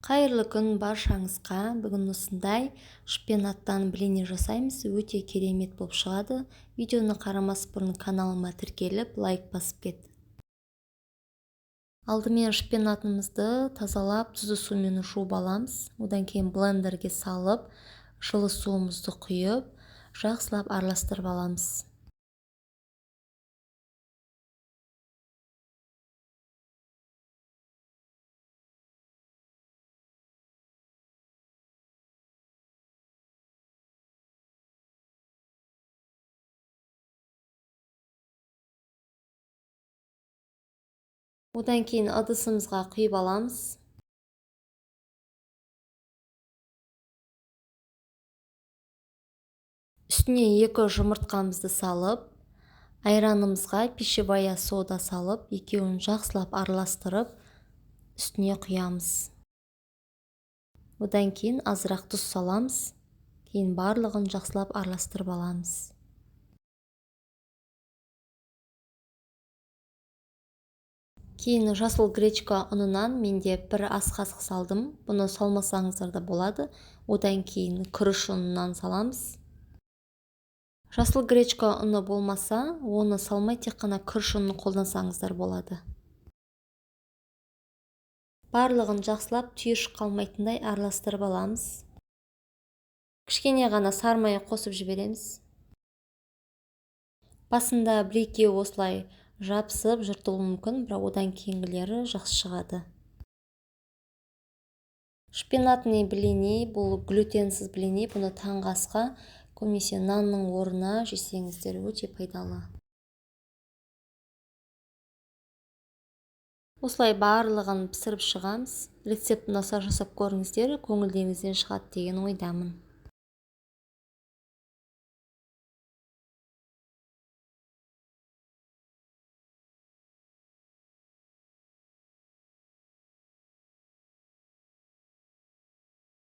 Қайырлы күн баршаңызға. Бүгін осындай шпинаттан блины жасаймыз. Өте керемет болып шығады. Видеоны қарамас бұрын каналыма тіркеліп, лайк басып кет. Алдымен шпинатымызды тазалап, тұзды сумен жуып аламыз. Одан кейін блендерге салып, жылы суымызды құйып, жақсылап араластырып аламыз. Одан кейін ыдысымызға құйып аламыз. Үстіне 2 жұмыртқамызды салып, айранымызға пищевая сода салып, екеуін жақсылап араластырып, үстіне құямыз. Одан кейін азырақ тұз саламыз. Кейін барлығын жақсылап араластырып аламыз. Кейін жасыл гречка ұнынан менде 1 ас қасық салдым. Бұны салмасаңыздар да болады. Одан кейін күріш ұнынан саламыз. Жасыл гречка ұны болмаса, оны салмай тек қана күріш ұнын қолдансаңыздар болады. Барлығын жақсылап түйіршік қалмайтындай араластырып аламыз. Кішкене ғана сары май қосып жібереміз. Басында бір-екеуі осылай жабысып жыртылуы мүмкін, бірақ одан кейінгілері жақсы шығады. Шпинатный блины, бұл глютенсіз блины, бұны таңғы асқа, көбінесе нанның орнына жесеңіздер өте пайдалы. Осылай барлығын пісіріп шығамыз. Рецепт ұнаса жасап көріңіздер, көңілдеріңізден шығады деген ойдамын.